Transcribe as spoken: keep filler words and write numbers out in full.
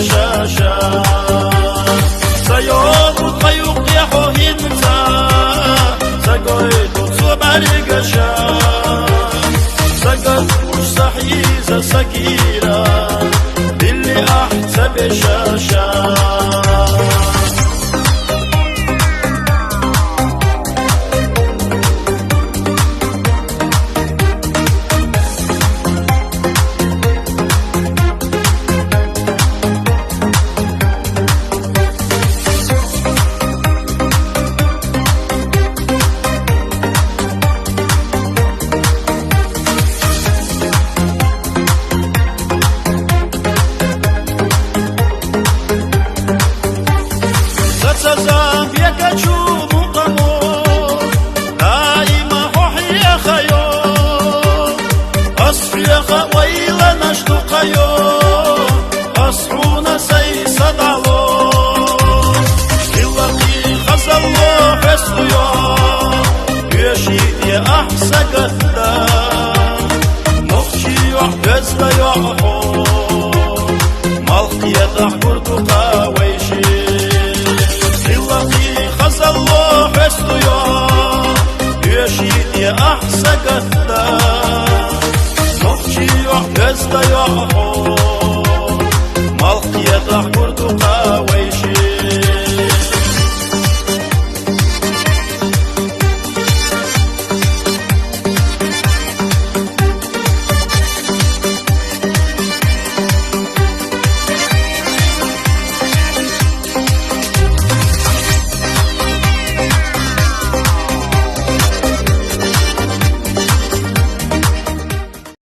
Ша-ша. Сайогу къаюкъ я хьо хӀинца, сагойду цо бӀаргаша. Сагат уж сахьиза сагира, билли ахь ца беша-ша. Ца-ца замбекачу мукъамо, даима хьо хьехайо. Ас хьеха ойланаш дукхайо, ас хьуна сай садало. Хилла хазалло хӀеслуйо, оьший де ахь са